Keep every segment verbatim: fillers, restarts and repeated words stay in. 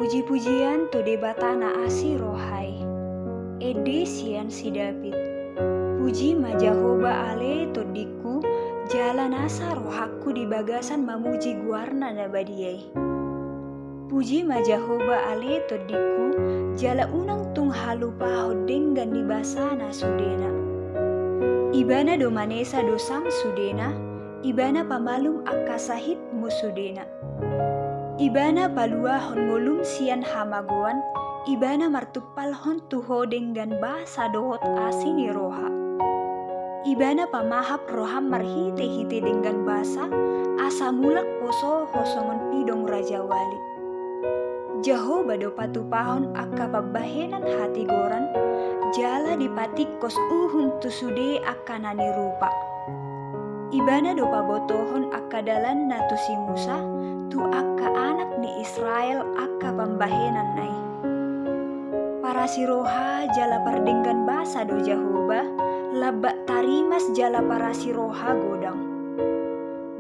Puji-pujian tu Debata na asi roha i. Ende sian si David. Puji ma Jahowa ale tondingku, jala nasa rohangku di bagasan mamuji goarna na badia i. Puji ma Jahowa ale tondingku, jala unang tung halupahon denggan ni basana sudena. Ibana do manesa dosam sudena, ibana pamalum angka sahitmu sudena. Ibana paluahon ngolum sian hamagoan, ibana martumpalhon tu ho denggan basa dohot asi ni roha. Ibana pamahap roham marhite-hite denggan basa, asa mulak poso ho songon pidong rajawali. Jahowa do patupahon angka pambahenan hatigoran, jala dipatingkos uhum tu sude angka na nirupa. Ibana do pabotohon angka dalanna tu si Musa, tu angka anak ni Israel angka pambahenanna i. Parasi roha jala pardenggan basa do Jahowa, lambak tarimas jala parasi roha godang.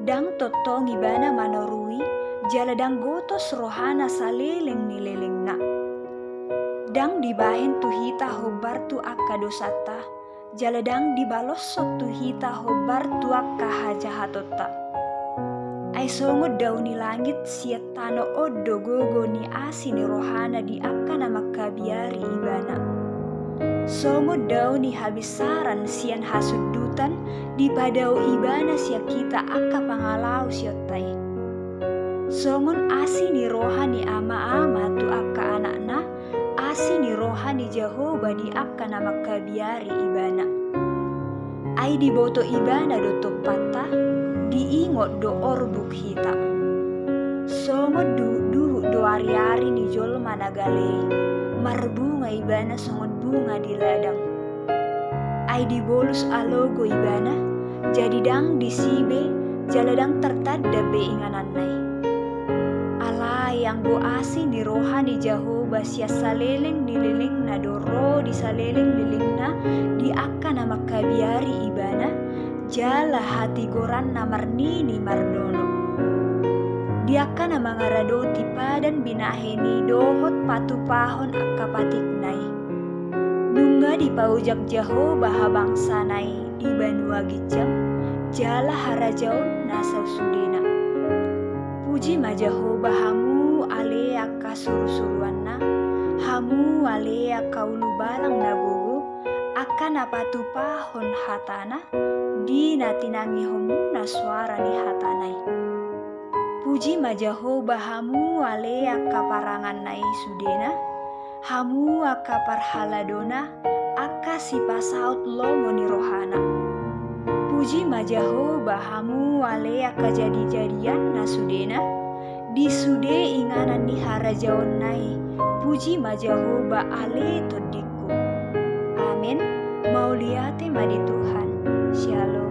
Ndang tongtong ibana manorui, jala ndang gotos rohana saleleng ni lelengna. Ndang dibahen tu hita hombar tu angka dosanta, jala ndang dibaloshon tu hita hombar tu angka hajahatonta. Ai songon dao ni langit sian tano on do gogo ni asi ni rohana di angka na mangkabiari ibana. Songon dao ni habinsaran sian hasundutan dipadao ibana sian hita angka pangalaosionta i. Songon asi ni roha ni ama-ama tu angka anakna, asi ni roha ni Jahowa di angka na mangkabiari ibana. Ai diboto ibana do tompanta, diingot do orbuk hita. Songon duhut-duhut do ari-ari ni jolma na gale i, marbunga ibana songon bunga di ladang. Ai dibolus alogo ibana, jadi ndang disi be, jala ndang tartanda be ingananna i. Alai anggo asi ni roha ni Jahowa sian saleleng ni lelengna do ro di saleleng lelengna di angka na mangkabiari ibana, jala hatigoranna marnini marnono. Di angka na mangaradoti padan binahen i dohot patupahon angka patikna i. Nunga dipaojak Jahowa habangsana i di banua ginjang, jala harajaonna sausudena. Puji ma Jahowa hamu ale angka surusuruanna, hamu ale angka ulubalang na gogo, angka na patupahon hatana, di na tinangihonmuna soara ni hatana i. Puji ma Jahowa hamu ale angka paranganna i sudena, hamu angka parhaladona, angka sipasaut lomo ni rohana. Puji ma Jahowa hamu ale angka jadijadianna sudena, di sude inganan ni harajaonna i. Puji ma Jahowa ale tondingku. Amen. Mauliate ma di Tuhan. Shalom.